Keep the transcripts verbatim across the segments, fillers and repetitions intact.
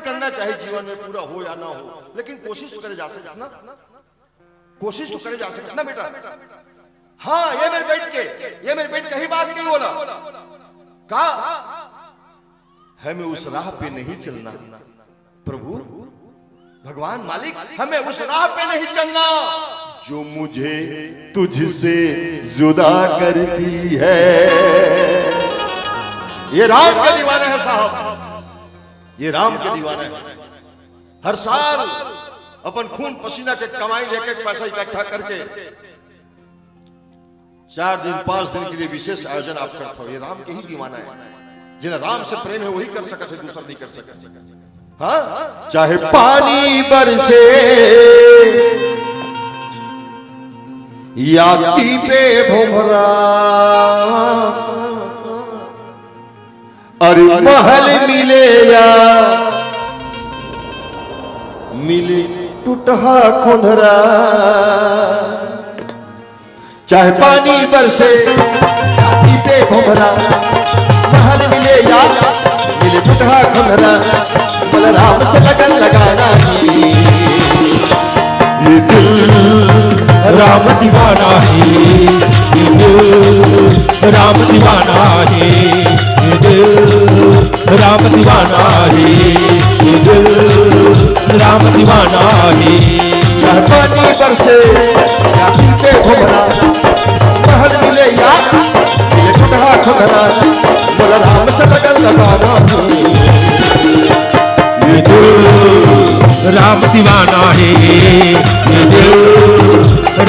करना, चाहे जीवन में पूरा हो या ना हो, लेकिन कोशिश तो करे जा सकत ना। कोशिश तो करे जा सकत ना बेटा। हाँ, ये मेरे बेट के, ये मेरे बेट के ही बात कही बोला। का? हमें उस राह पे नहीं चलना प्रभु, भगवान मालिक, हमें उस राह पे नहीं चलना जो मुझे तुझसे जुदा करती है। ये राम के दीवाना है साहब, ये राम के दीवाना है। हर साल अपन खून पसीना के कमाई, एक एक पैसा इकट्ठा करके चार दिन, पांच दिन के लिए विशेष आयोजन आप करत हो। ये राम के ही दीवाना है। जिन्हें राम से प्रेम है, वही कर सकत है, दूसरा नहीं कर सकत। हाँ, चाहे पानी बरसे या टीपे भोमरा, अरे महल मिले या मिले टूटहा खोंधरा, चाहे पानी बरसे या टीपे भोमरा, महल मिले या मिले टूटहा खोंधरा, बलराम से लगन लगाना ही। ये दिल राम दीवाना है, ये दिल राम दीवाना है, ये दिल राम दीवाना है, ये दिल राम दीवाना है। चाहे पानी बरसे या टीपे भोमरा, महल मिले या ये टूटहा खोंधरा, बलराम से लगन लगाना है। ये दिल राम दीवाना है, ये दिल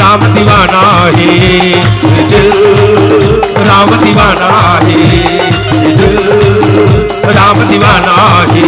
राम दीवाना है, ये दिल राम दीवाना है, ये दिल राम दीवाना है।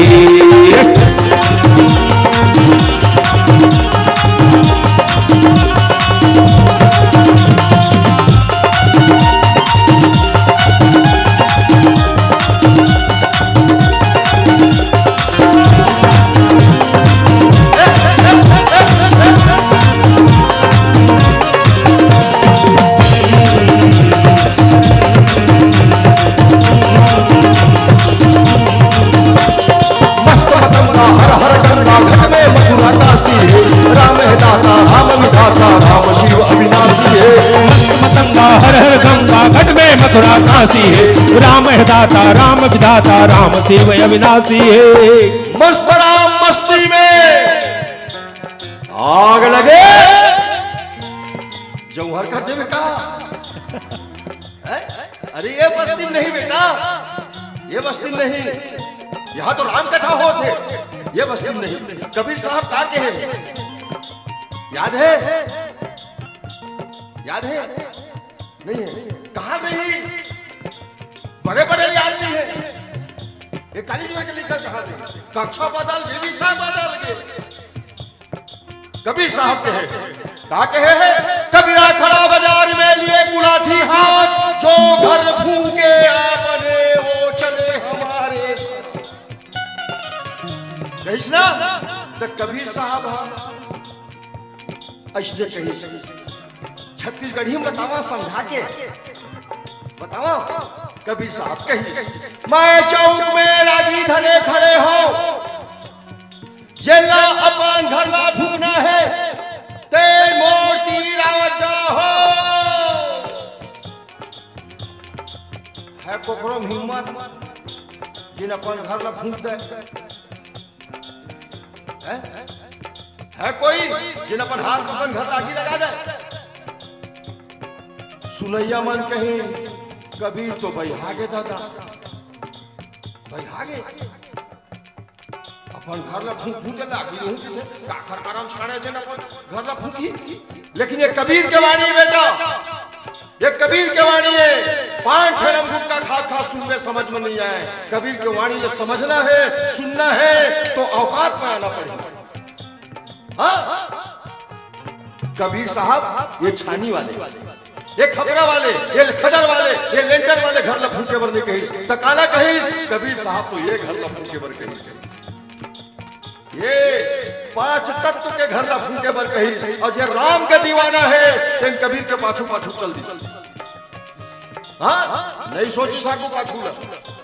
मस्त मतंगा हर हर गंगा घट में मथुरा काशी है। राम है दाता राम विधाता राम शिव अविनाशी है। मस्त मतंगा हर हर गंगा घट में मथुरा काशी है। राम है दाता राम विधाता राम शिव अविनाशी है। मस्त राम मस्ती में आग लगे। जौहर कर देवे का? हैं? अरे ये बस्ती में नहीं बेटा, ये बस्ती में नहीं। यहाँ तो राम कथा होत है, ये बस्ती में नहीं। कबीर साहब का कहे, याद है? याद है? नहीं है। कहाँ रही? बड़े बड़े आदमी है। ये काली जी के लिखा कहाँ से? कक्षा पाताल, देवी साहब पाताल के। कबीर साहब कहे, का कहे है? कबीरा खड़ा बाजार में लिए गुलाठी हाथ, जो घर फूके आपने वो चले हमारे साथ। कहिस ना, तो कबीर साहब हा ऐसे कहिस, छत्तीसगढ़ी में बतावा, समझा के बतावा। कबीर साहब कहिस, मैं चौक में रागी धरे खड़े हो, जेला अपन घर ला फूकना है, ते मोर तीर आ जा हो। है कोकरो में हिम्मत, जिन अपन घर ला फूक दे? है? है कोई, जिन अपन हाथ में अपन घर ला आगी लगा दे? सुनैया मन कहीं, कबीर तो बइहा गे दादा, बइहा गे। अपन घर ला फूंक फूंक के लागी हूँ कि काखर करम छाड़े देन अपन घर ला फूंकी। लेकिन ये कबीर के वाणी बेटा, ये कबीर के वाणी है। पांच ठन गुटखा खा खा सुन में समझ में नहीं आए। कबीर के वाणी ये समझना है, सुनना है तो औकात में आना पड़ेगा। हाँ, कबीर साहब ये छानी वाले, ये खपरा वाले, ये खदर वाले, ये लेंटर वाले घर ला फूंके बर नहीं कहिस, त काला कहिस? कबीर साहब तो ये घर ला फूंके बर कहिस। ये पांच तत्व के घर ला फूंके बर कहिस। और जे राम के दीवाना है, तेन कबीर के पाछू पाछू चल दिस। हाँ, नहीं सोचिस आगू पाछू ला।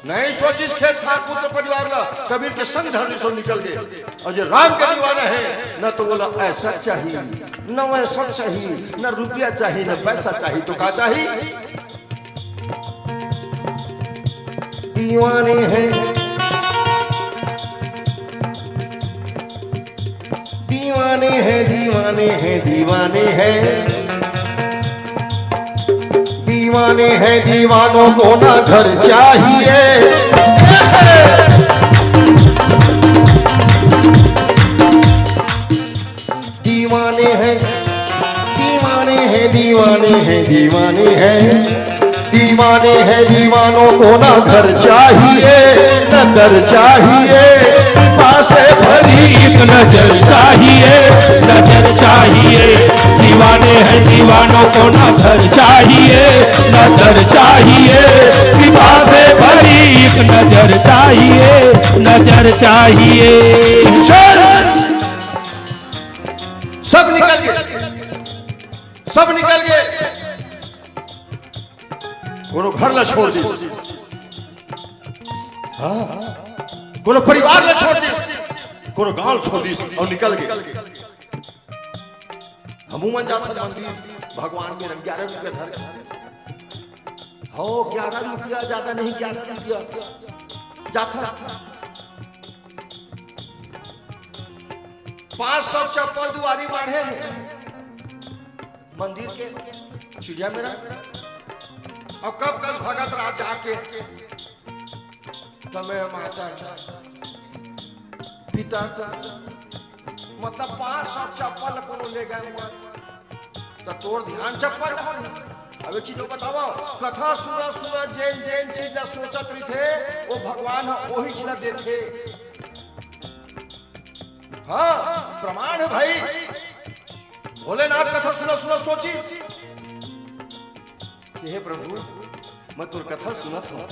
नहीं सोचिस खेत खार पुत्र परिवार ला, कबीर के संग धर्म से निकल गए। अउ जे राम के दीवाना हे, न तो ओला ऐसा चाहिए, न वैसा चाहिए, न रुपया चाहिए, न पैसा चाहिए, तो का चाहिए? दीवाने हैं, दीवाने हैं, दीवाने हैं, दीवाने हैं। दीवाने हैं, दीवानों को ना घर चाहिए। दीवाने हैं, दीवाने हैं, दीवाने हैं, दीवाने हैं। दीवाने हैं, दीवानों को ना घर चाहिए, न दर चाहिए। पासे भरी एक नजर चाहिए, नजर चाहिए। दीवाने हैं, दीवानों को ना घर चाहिए, न दर चाहिए। पासे भरी एक नजर चाहिए, नजर चाहिए। चल। सब निकल गए, सब निकल गए। कोनो घर ला छोड़ दिस, हाँ, कोनो परिवार ला छोड़ दिस, कोनो गांव छोड़ दिस अउ निकल गए। हमू मन जाथन मंदिर, भगवान मेर ग्यारह रुपया धर। हो, ग्यारह रुपया, ज्यादा नहीं, ग्यारह रुपया। जाथन। पाँच सौ चप्पल दुआरी माढ़े हे मंदिर के, चिड़िया मेरा। अउ कब कब भगत रहा जाके, तमे माता, पिता, मतलब पाँच सौ चप्पल कोनो ले गए हुआ, त तोर ध्यान चप्पल डाल। अब एक चीज बतावा, कथा सुना सुना जेन जेन चीज ला सोचत रहिथे, वो भगवान ह ओही चीज ला देथे। हाँ, प्रमाण है भाई। भोलेनाथ कथा सुना सुना सोचिस कि हे प्रभु, मैं तोर कथा सुना सुना,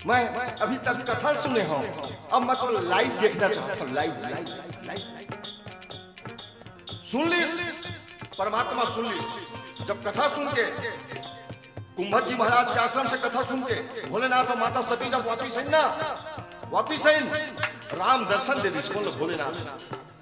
मैं अभी तक कथा सुने हूँ, अब मैं तो लाइव देखना चाहता हूँ, लाइव, लाइव, लाइव। सुन ली, परमात्मा सुन ली। जब कथा सुन के, कुंभज जी महाराज के आश्रम से कथा सुन के भोलेनाथ अउ माता सती जब वापिस आइन ना, वापिस आइन, राम दर्शन दे दिस, बोल भोलेनाथ।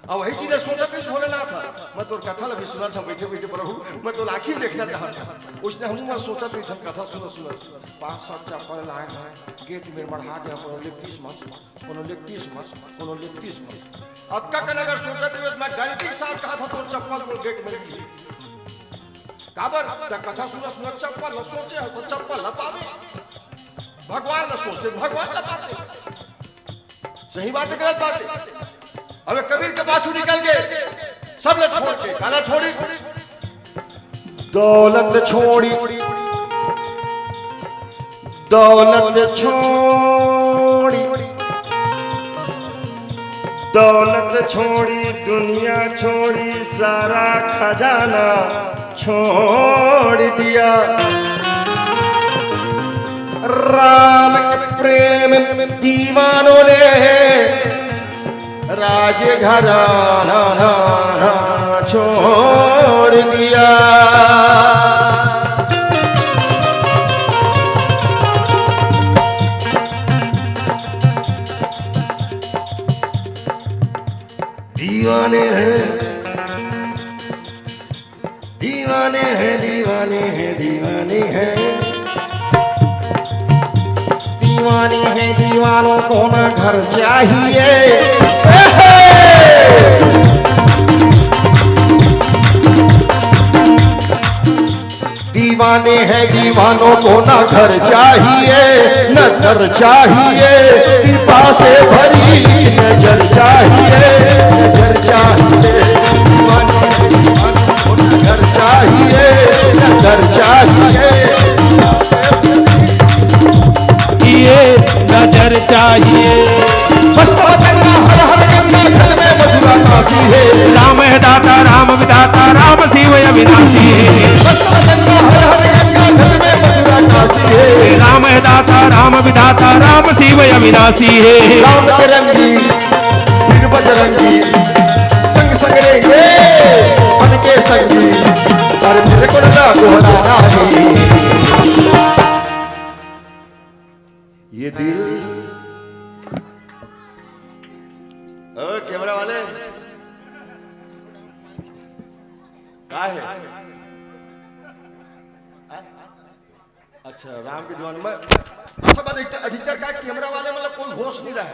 अब वही चीज सोचत रहिस भोलेनाथ ह, मैं तोर कथा ला भी सुनत हूँ बैठे बैठे प्रभु, मैं तोर आँखी देखना चाहत हूँ। उसने हम मैं सोचत रहिस हम कथा सुनत सुनत पाँच सात चप्पल लाए हैं, गेट में मढ़ा दे, कोनो लेग पीस मत, कोनो लेग पीस मत, कोनो लेग पीस मत। अतका कन अगर सोचत रहिस, मैं गारंटी के साथ कहा था, तोर चप्पल मोर गेट में गिरी। काबर? त कथा सुनत सुनत चप्पल ल सोचे हो, त चप्पल ल पावे। भगवान ल सोचते, भगवान ल पाते। सही बात है, गलत बात है? अबे कबीर के पाछू निकल के सब ल छोड़ के, काला छोड़ी? दौलत छोड़ी, दौलत छोड़ी, दौलत छोड़ी, दुनिया छोड़ी, सारा खजाना छोड़ दिया। राम के प्रेम दीवानों ने राजघराना छोड़ दिया। दीवाने हैं, दीवाने हैं, दीवाने हैं, दीवाने हैं। दीवाने हैं, दीवानों को ना घर चाहिए। दीवाने हैं, दीवानों को ना घर चाहिए, न दर चाहिए, कृपा से भरी नजर चाहिए, नजर चाहिए। दीवाने हैं, दीवानों को ना घर चाहिए, न दर चाहिए। ये नजर चाहिए। बस तो गंगा हर हर गंगा जल में मथुरा काशी है। राम है दाता राम विधाता राम शिव अविनाशी है। बस तो गंगा हर हर गंगा जल में मथुरा काशी है। राम है दाता राम विधाता राम शिव अविनाशी है। राम के रंगी फिर बजरंगी संग संग रहेंगे मन के संगी। अरे मेरे को लगा दोहरा रानी। ये दिल अच्छा, राम के दीवाना। मैं, अच्छा, बात अधिकतर, अधिकतर का कैमरा वाले मतलब कोई होश नहीं रहा है।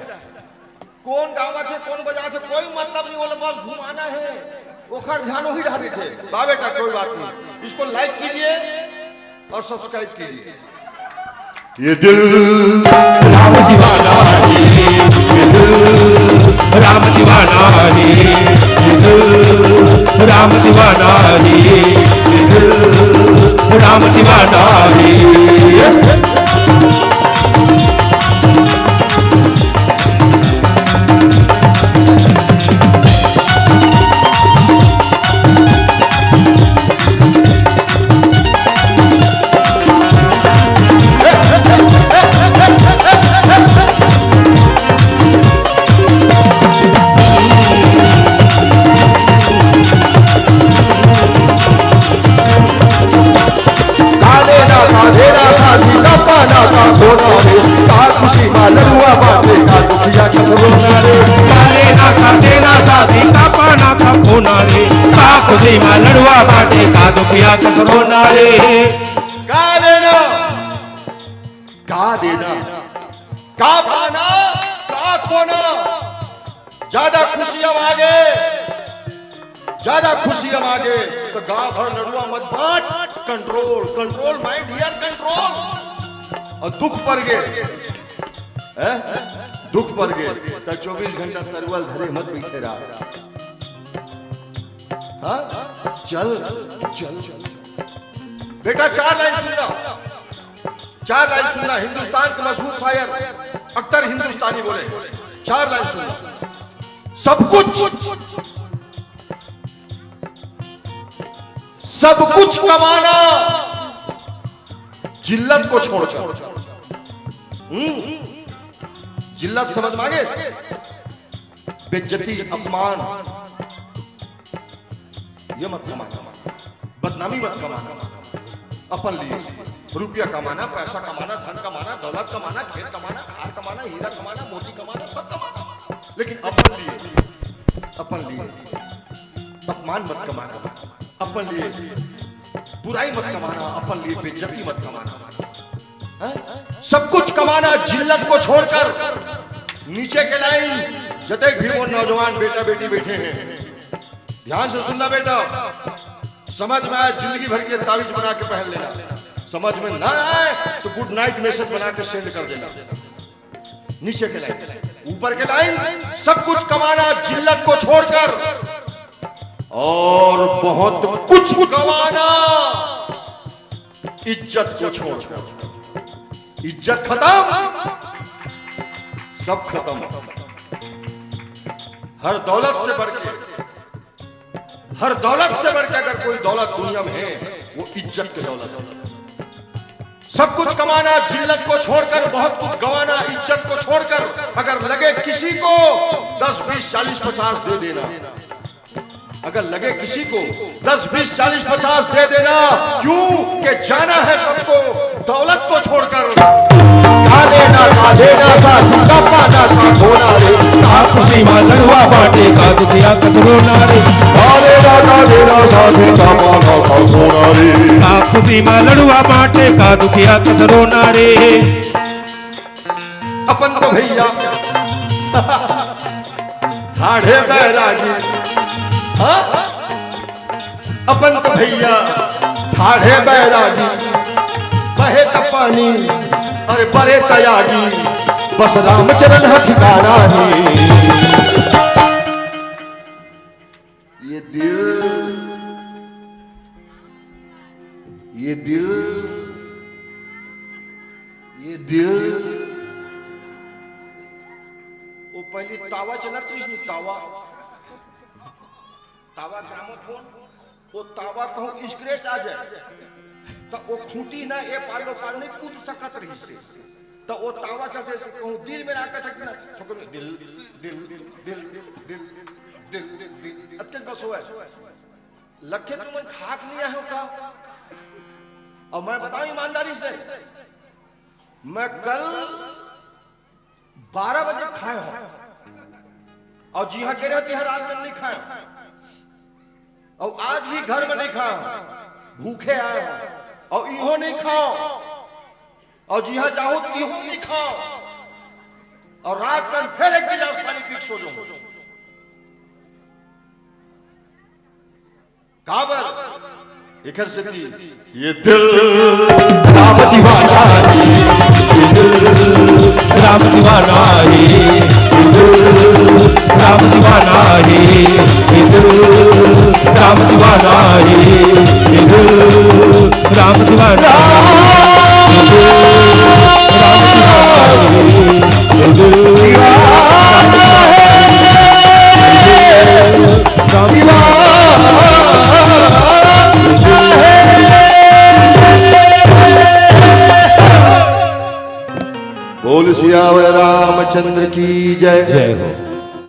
कौन गावत हे, कौन बजात हे, कोई मतलब नहीं, वो लोग बस घुमाना है, ओखर ध्यान वही रह रही थे। वाह बेटा, कोई बात नहीं, इसको लाइक कीजिए और सब्सक्राइब कीजिए। ये दिल राम दीवाना है, ये दिल राम दीवाना है, ये दिल राम दीवाना है, ये दिल राम दीवाना है। काले ना का देना साथी का पाना का खोना रे, का खुशी मा लड़ुआ बाटे का दुखिया कस रोना रे। काले ना का देना साथी का पाना का खोना रे, का खुशी मा लड़ुआ बाटे का दुखिया कस रोना रे। का देना, का देना, का पाना, का खोना। ज्यादा खुशी हम आगे, ज्यादा खुशी हम आगे, तो गांव भर लड़ुआ मत बांट। कंट्रोल, कंट्रोल, माय डियर, कंट्रोल। और दुख पर गे, हैं? दुख पर गे, तो चौबीस घंटा तरुअल धरे मत बैठे रहा। हाँ? चल, चल, चल। बेटा, चार लाइन सुन ला, चार लाइन सुन ला। हिंदुस्तान के मशहूर शायर अख्तर हिंदुस्तानी बोले, चार लाइन सुन ला। सब कुछ, सब कुछ कमाना जिल्लत को छोड़कर। हम्म, जिल्लत समझ मांगे, बेइज्जती, अपमान, ये मत कमाना, बदनामी मत कमाना। अपन लिए रुपया कमाना, पैसा कमाना, धन कमाना, दौलत कमाना, खेत कमाना, कार कमाना, हीरा कमाना, मोती कमाना, सब कमाना, लेकिन अपन लिए, अपन लिए अपमान मत कमाना, अपन लिए बुराई मत कमाना, अपन लिए बेइज्जती मत कमाना। हैं? सब कुछ कमाना जिल्लत को छोड़कर। नीचे के लाइन, जतेक भी वो नौजवान बेटा बेटी बैठे हैं, ध्यान से सुनना बेटा, समझ में आए, जिंदगी भर के तावीज बना के पहन लेना, समझ में ना आए तो गुड नाइट मैसेज बना के सेंड कर देना। नीचे के लाइन, ऊपर के लाइन, सब कुछ कमाना जिल्लत को छोड़कर, और बहुत कुछ कमाना इज्जत को छोड़कर। इज्जत खत्म, सब खत्म। हर दौलत से बढ़ के, हर दौलत से बढ़ के अगर कोई दौलत दुनिया में है, वो इज्जत की दौलत है। सब कुछ कमाना जिल्लत को छोड़कर, बहुत कुछ गंवाना इज्जत को छोड़कर। अगर लगे किसी को दस, बीस, चालीस, पचास दे देना, अगर लगे किसी को दस, बीस, चालीस, पचास दे देना, क्यों के जाना है सबको दौलत को छोड़कर। काले ना काले ना साथी का पाना का खोना रे, का खुशी मा लड़ुआ बाटे का दुखिया कस रोना रे। काले ना काले ना साथी का पाना का खोना रे, का खुशी मा लड़ुआ बाटे का दुखिया कस रोना रे। अपन तो भैया ठाढ़े बैरागी, हाँ? अपन तो भैया ठाढ़े बैरागी, बहे त पानी, अरे बरे तयागी, बस रामचरण ह ठिकाना है। ये दिल, ये दिल, ये दिल। वो पहली तावा चलत रहिस नी, तावा, तावा ग्रामोफोन, वो तावा कहूँ स्क्रैच आ जाए, तो वो खूंटी ना ए पार ओ पार नहीं कूद सकत रहिस हे। तो वो तावा चलते से कहूँ दिल में ना कटक ना, तो कहूँ दिल, दिल, दिल, दिल, दिल, दिल, दिल, दिल, अतके बस हुआ है। लगथे तुमन खात नहीं आए हो का? और मैं बताऊं ईमानदारी से, मैं कल बारह बजे खाए हो, और जिहां के रहती है रात में नहीं खाए हो, और आज भी घर में नहीं खाए हो, भूखे आए हो। अउ इहो नहीं खाओ, अउ जिहां जाहू तिहू नहीं खाओ, अउ रात कन फेर एक गिलास पानी पी के सो जाओ। काबर? एकर सेती ये दिल राम दीवाना है, ये दिल राम दीवाना है, ये दिल राम दीवाना है, ये दिल राम दीवाना है, ये दिल राम दीवाना है, ये दिल राम दीवाना है, ये दिल राम दीवाना है। बोल सियावर रामचंद्र की जय। जय हो।